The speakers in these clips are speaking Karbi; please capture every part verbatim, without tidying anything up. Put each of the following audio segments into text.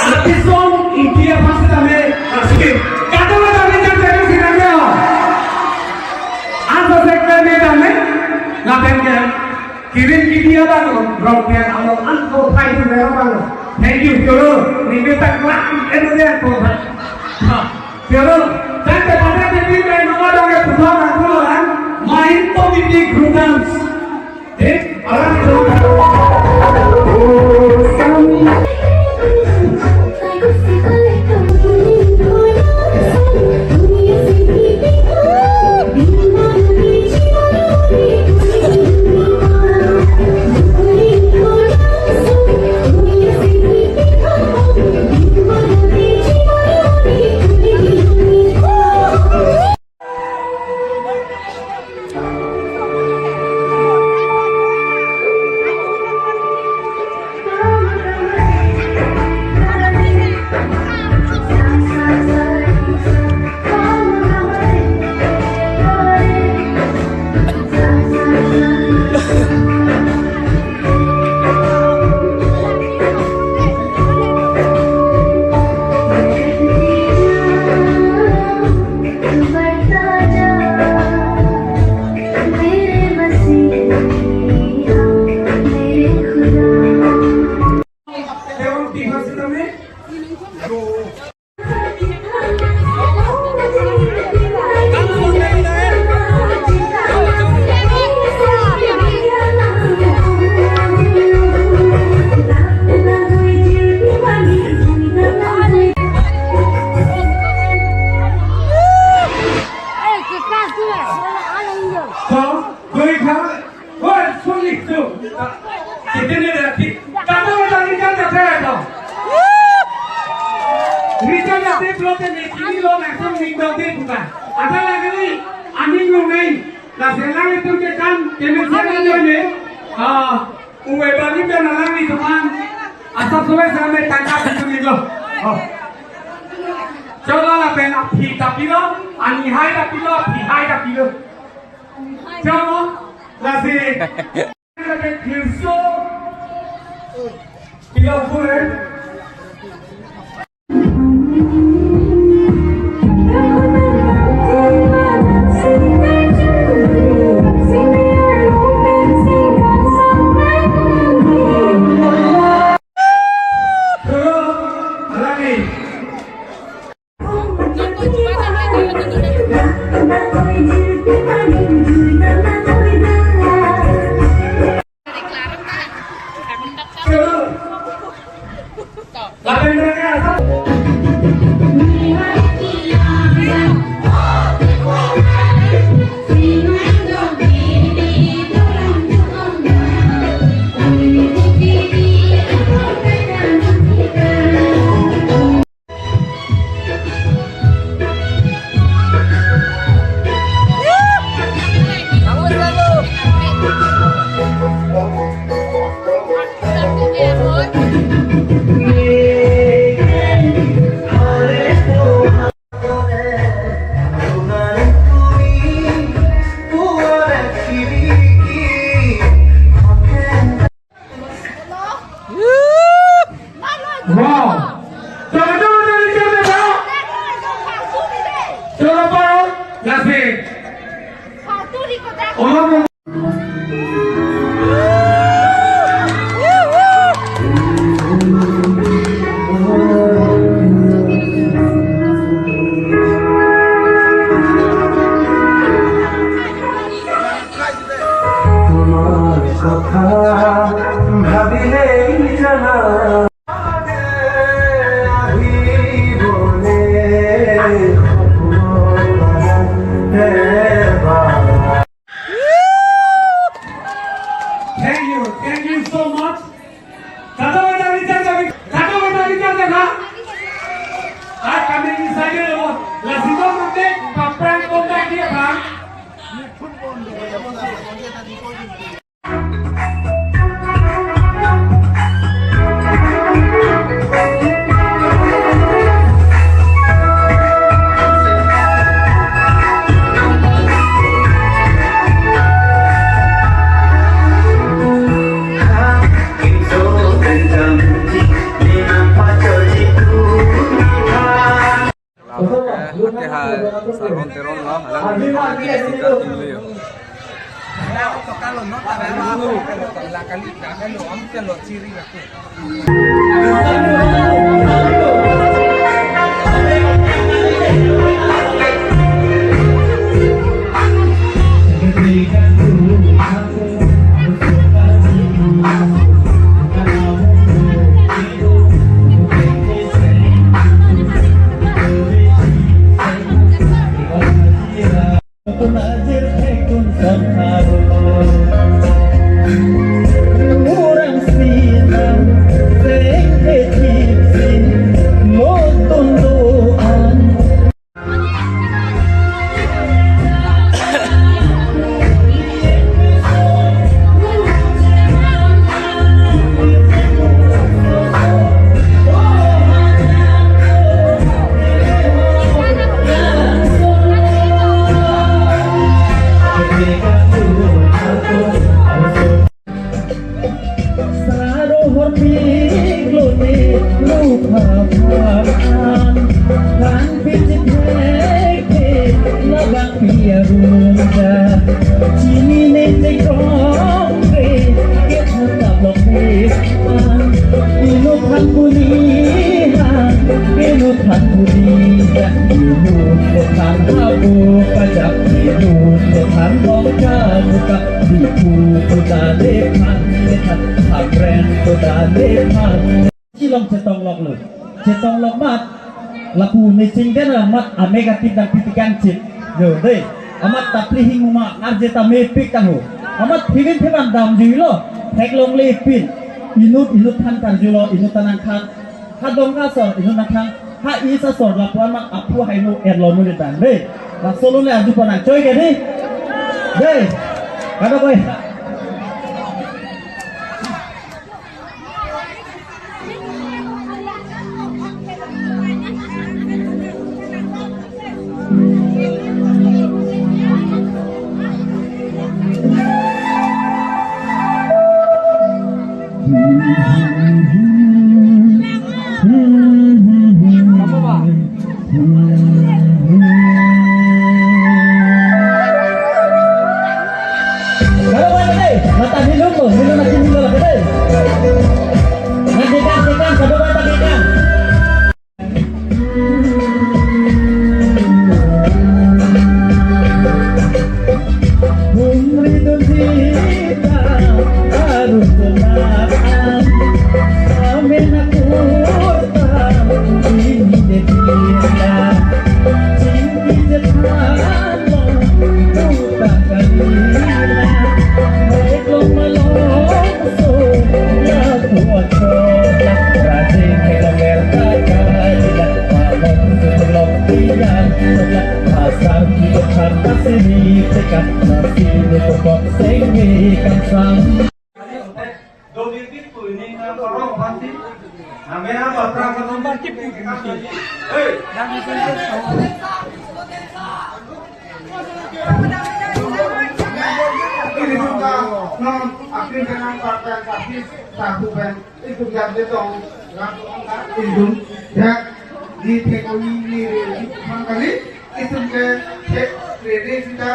Artist song India first time, ah, skip. Kado kado ni jam jam sih nanti oh. Answer sector ni jam ni, lapen ke kirim kidia bang, rong ke alo anko thai tu bang. Thank you, choro. Ni beta kelak, eh, dia tu. Ha, choro. Dan kita ada di sini, nama dah ke pusat aku kan. Main to di grup dance. Kata lagi kan kata ya toh. Richard Latif lo te ne kini lo langsung ning dong te bukan. Ada lagi ni, aning lo ning. Laselang itu ke kan, kami siapa ni? Ah, uwe bagi kan alang ni teman. Asap suwe sampai tangkap itu ni lo. Oh. Coba lapen aphi ta pilo, ani hai ta pilo, aphi hai ta pilo. Coba, lasi. Wow. Coba, coba, coba, coba, coba. Coba, Pak. Kasih. Orang mau তোমাৰ কথা ভাবিলেই জানা আহিবনে সপোনৰ এবাৰ। Thank you, thank you so much. Kado kado ni jam jam, kado kado ni jam jam ha. At kami ni saja lo, lasi ko mate, papran ko mate dia bang. Ake ha Saron Teron lo, alang ni lo, ake singer tinglo yo. Saro horpik lone lukha pharan, kan pichit hek hek labang pi arun ja. Chini ne te krong re, ke thata blok re an. Inut than puni ha, inut than puni ja. Inut ko than ha bu pajak, inut ko than bong ka bu ka. Dipu puta lephan, lephan, Hamren puta lephan. Chilong chetong lok lo. Chetong lok mat, lapu ne chingden amat amek atip dang pitikan chip. Yo, dei. Amat tapli hing uma arje ta mepik tang ho. Amat phibin phiban damjuilo. Theklongle pin. Inut, inut than karjulo, inut tanang than. Ha Dongka asor, inut nangkhang, ha East asor, lapu-an mak aphu haino erlo mulit dan. Dei, laso lo le arju pon nangchoi ke dei. Dei, kadokave. Kalau boleh, mata minum tuh, minum lagi, minum lagi deh. Nanti kan, nanti kan, kalau boleh, nanti kan. Ini juga non aktif dengan partai aktif satu pen itu yang dia dong langsung itu ya di tekoni ini mangkali itu ke tek rede kita.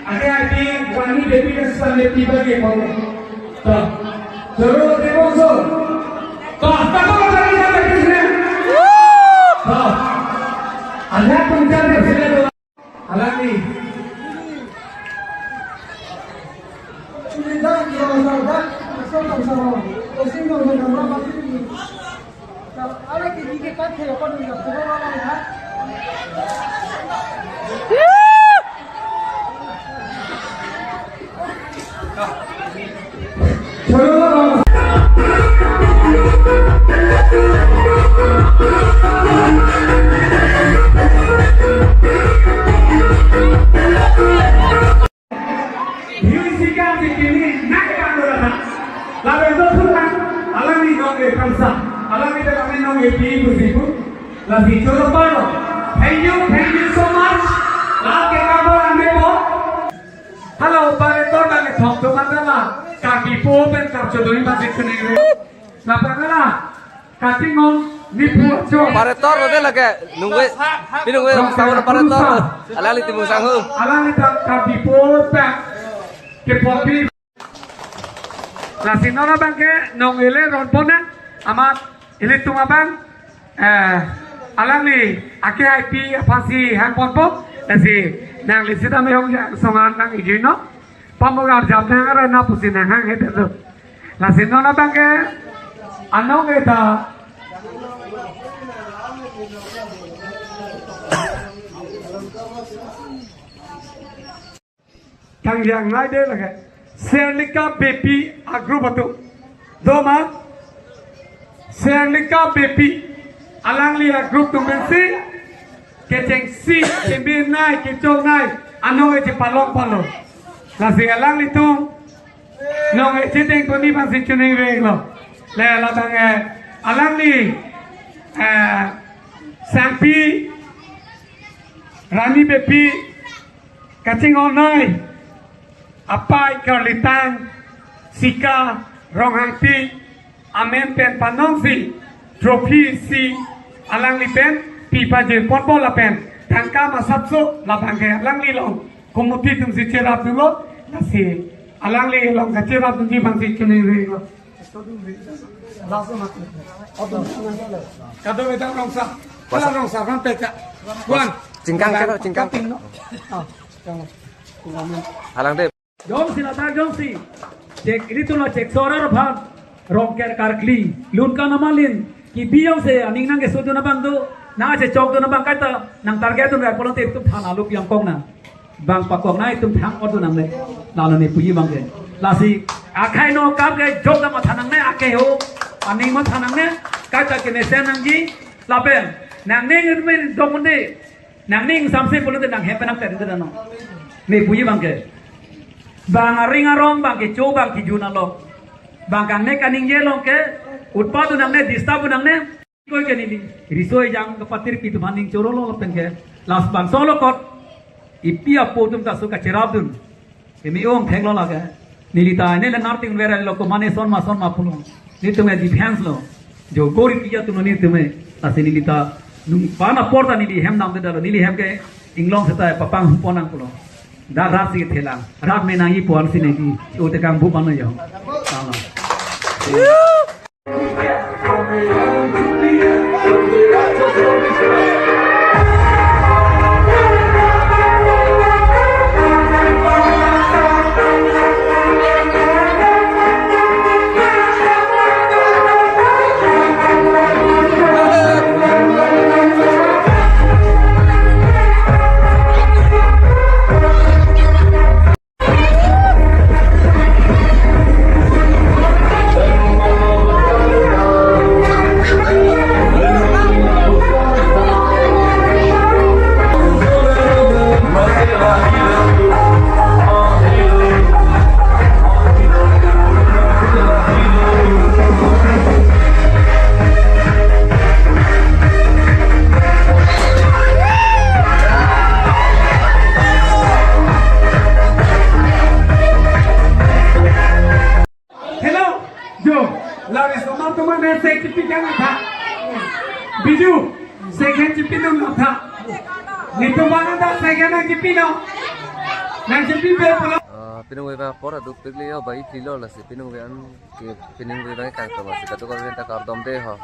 Ake api wani Devi ke sale tiba ke pon. To. Choro de bonso. To, ta to ta ni ta ke sine. To. Ada pun ta ke sine to. Alani. Hiu isi kam si kini nang pangdora tha. Lapen do phulang, alangli nong-e kamsa, alangli ta kami nong-e pi pusi pu. Lasi choro paro. Thank you, thank you so much. Lake kabor ame po. Hello, pare tor bang thok tu mandala. Kaki po pen kap chodoi basi kuning re. Lapen ala. Katingong, nipu acho. Operator lo de lake, nunggu, pinunggu sound operator. Alangli timung sanghu. Alangli ta kapi po pa. Ke popi. Lasi non abang ke, nong-ele ron pon na, amat ilitum abang, eh, alangli ake I P aphansi hang pon po, lasi nangli sita mehong ya, songan nang ijui no. Pamogar jam nang ara na pusi nang hang hete tu. Lasi non abang ke anong eta. Tang yang nai de lake. Serlika Beypi a group atum. Doma. Serlika Beypi. Alangli a group atum pensi. Kechengsi, kebinai, kechongnai. Anong e chepalong palo. Lasi alanglitum. Nong-e chiteng toni bangsi chuning reng lo. Le labang eh, alangli, eh, Sangpi, Rani Beypi, kachinghon noi, apai karlitang, Sika, Ronghangpi, amen pen panongsi, trophy si, alangli pen, pi pajir ponpo lapen, tangka masatso, labang ke alangli long. Committee atumsi cherap dunlo, lasi alangli long kacherap dunji bangsi chuning reng lo. Kado beta Rongsa. Hala Rongsa, ran peka. Wan. Chingkang kado, chingkang. Kating no. Ah, yang. Alang de. Jongsi lata jongsi. Chek ilitum lo chek sora aphan. Rongker karkli, lun kan amalin, kebi jongsi aning nangkesodun abang do, nangchechokdun abang kaita, nang target dun rai pulote itum than alup yang kong na. Bang pakong na itum thang odun nangne, lalo ne puji abang ke. Lasi, akhai no kam ke jok dam matha nangne, ake ho, aning matha nangne, kaita kemesen nangji, lapen, nangning irmin dong munde, nangning samse pulote nanghem pen nangpet dun no. Ne puji abang ke. Bang aring arong, bang kecho, bang kejun along. Bang kangne kaningje along ke, utpad un nangne, disturb un nangne. Koi ke neli, riso ejang kepatir pi atum aning choro lo lapen ke. Lasi bangso lo kot, ipi apo atum ta so kacherap dun. Emi ong thek lo lake. Neli ta, neli nar ting vera lo ko mane son ma son ma pulo. Netum e defense lo. Jo gori kiya tu nelitum e. Lasi neli ta nung pana porta neli hem namde dalo. Neli hem ke inglong seta papang huponang pulo. Da rat si thelang. Rat me nangji puan si neli. Ute kang bu mano yo. Tama. Hello, jo, lari somar tumane sek chipi kan tha. Biju, sek hen chipi dun tha. Nitu bana ta sek hen chipi no. Nang chepi pe pulo. Ah, penang ave abang apor aduk pikli ho, bayi pilo lasi penang ave an ke penang ave abang kangtong lasi kadokave ta kardom de ho.